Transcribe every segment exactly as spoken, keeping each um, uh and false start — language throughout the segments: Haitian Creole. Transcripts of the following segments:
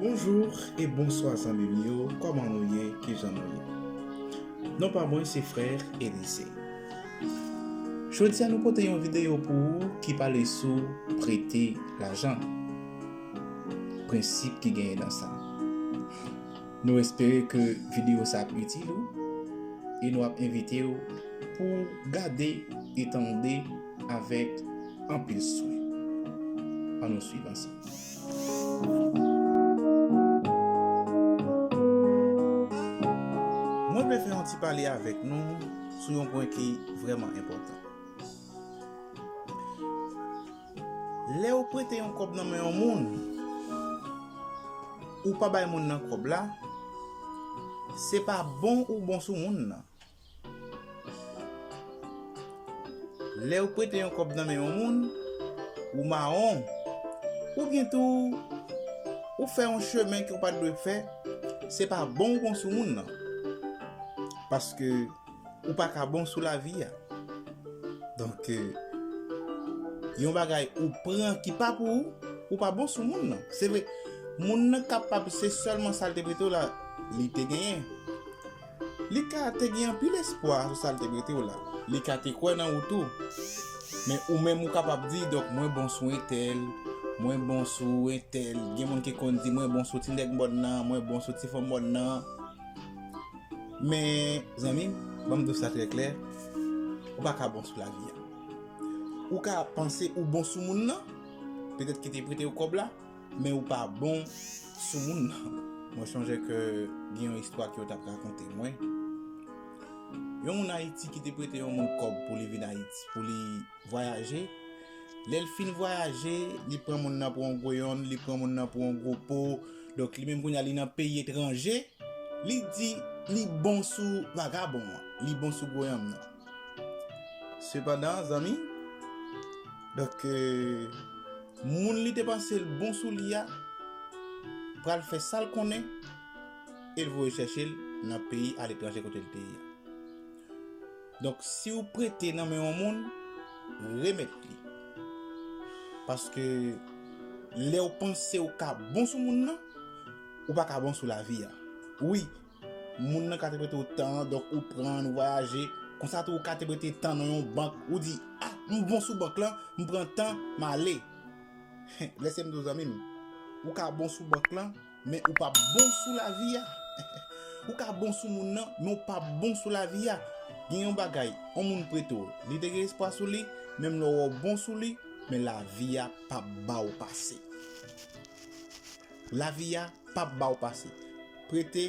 Bonjou e bonswa zanmi m yo, kòman nou ye, kijan nou ye? Non pa mwen se frè Elize. Jodi a nou pote yon videyo pou ou ki pale sou prete lajan. Prensip ki genyen nan sa. Nou espere ke videyo sa ap itil ou e nou ap envite w pou w gade e tande avèk anpil swen. Ann nou swiv ansanm. Mwen vle fè yon ti pale avèk nou sou yon pwen ki vrèman enpòtan. Lè w prete yon kòb nan men yon moun, ou pa bay moun nan kòb la, se pa bon ou bon sou moun nan. Lè w prete yon kòb nan men yon moun, ou mawon, oubyen tou ou fè yon chemen ke w pa t dwe fè, se pa bon ou bon sou moun nan. Paske ou pa ka bon sou lavi a. Donk, yon bagay ou pran ki pa pou ou, ou pa bon sou moun nan. Se vre, moun nan kapab se sèlman sa l te prete w la, li te genyen. Li ka te gen anpil espwa sou sa l te prete w la. Li ka te kwè nan ou tou. Men ou menm ou kapab di, donk mwen bon sou entèl, mwen bon sou entèl. Gen moun ki konn di mwen bon sou ti nèg mòn nan, mwen bon sou ti fanm mòn nan. Men, zanmi m, ban m di w sa trè klè, ou pa ka bon sou lavi a. Ou ka panse ou bon sou moun nan, petèt ki te prete w kòb la, men ou pa bon sou moun nan. Mwen sonje ke gen yon istwa ke yo t ap rakonte mwen. Yon moun Ayiti ki te prete yon moun kòb pou li vin Ayiti, pou li vwayaje. Lè l fin vwayaje, li pran moun nan pou yon gwo yonn, li pran moun nan pou yon gwo po. Donk, li menm kounye a, li nan peyi etranje. Li di li bon sou vagabon an, li bon sou gwo yonn nan. Sepandan, zanmi, donk, euh, moun li te panse l bon sou li a, pral fè sa l konnen, e l voye chèche l nan peyi aletranje kote l te ye a. Donk, si w prete nan men yon moun, remèt li. Paske lè w panse w ka bon sou moun nan, ou pa ka bon sou lavi a. Wi, moun nan ka te prete w tan, donk ou pran l, ou vwayaje. Konsa tou, ou ka te prete tan nan yon bank, ou di, ah, m bon sou bank lan, m pran tan, m ale. Lèse m di w, zanmi m, ou ka bon sou bank lan, men ou p ap bon sou lavi a. Ou ka bon sou moun nan, men ou p ap bon sou lavi a. Gen yon bagay, yon moun prete w, li te gen espwa sou li, menm lè w wè w bon sou li, men lavi a p ap ba w pase. Lavi a p ap ba w pase. Prete,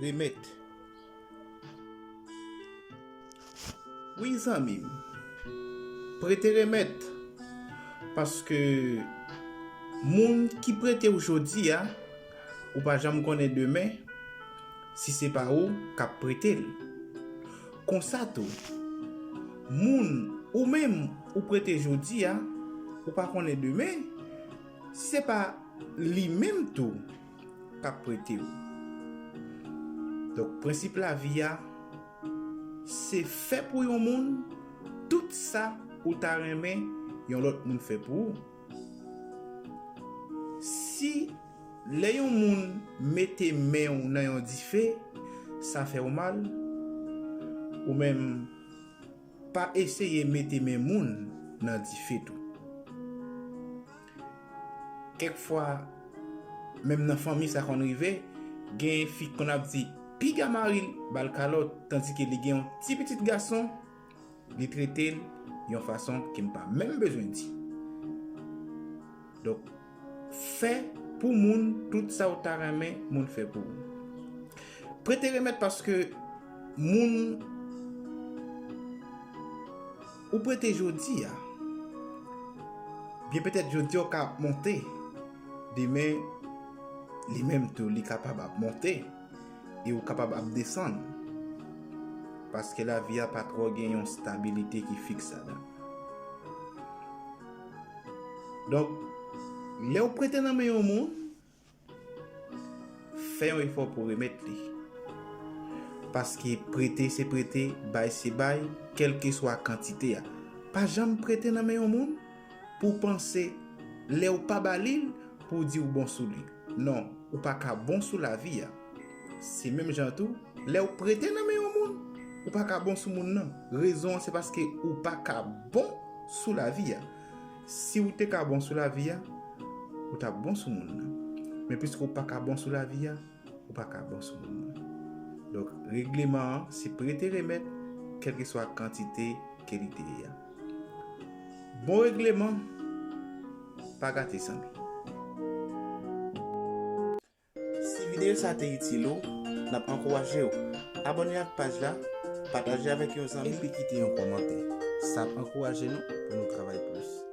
remèt. Wi, zanmi m. Prete, remèt. Paske moun ki prete w jodi a, ou pa janm konnen demen si se pa ou k ap prete l. Konsa tou, moun ou menm ou prete jodi a, ou pa konnen demen si se pa li menm tou k ap prete w. Donk, prensip lavi a, se fè pou yon moun tout sa ou ta renmen yon lòt moun fè pou ou. Si lè yon moun mete men w nan yon dife, sa fè w mal, ou menm pa eseye mete men moun nan dife tou. Kèk fwa, menm nan fanmi sa konn rive, gen fi k konn ap di piga mari l ba l kalòt, tandike li gen yon ti pitit gason, li trete l yon fason ke m pa menm bezwen di. Donk, fè pou moun tout sa w ta renmen moun fè pou ou. Prete remèt paske moun ou prete jodi a, byen petèt jodi a w ka ap monte, demen li menm tou li kapab ap monte e ou kapab ap desann. Paske lavi a pa twò gen yon stabilite ki fiks ladan. Donk, lè w prete nan men yon moun, fè yon efò pou remèt li. Paske prete se prete, bay se bay, kèlkeswa kantite a. Pa janm prete nan men yon moun pou w panse lè w pa ba li l, pou w di ou bon sou li. Non, ou pa ka bon sou lavi a. Se menm jan tou, lè w prete nan men yon moun, ou pa ka bon sou moun nan. Rezon an se paske ou pa ka bon sou lavi a. Si w te ka bon sou lavi a, ou t ap bon sou moun nan. Men piske w pa ka bon sou lavi a, ou pa ka bon sou moun nan. Donk, regleman an, se prete remèt, kèlkeswa kantite ke li te ye a. Bon regleman, pa gate zanmi. Si videyo sa te itil ou, n ap ankouraje w abòne ak paj la, pataje avèk yon zanmi, epi kite yon kòmantè. Sa ap ankouraje nou pou nou travay plis.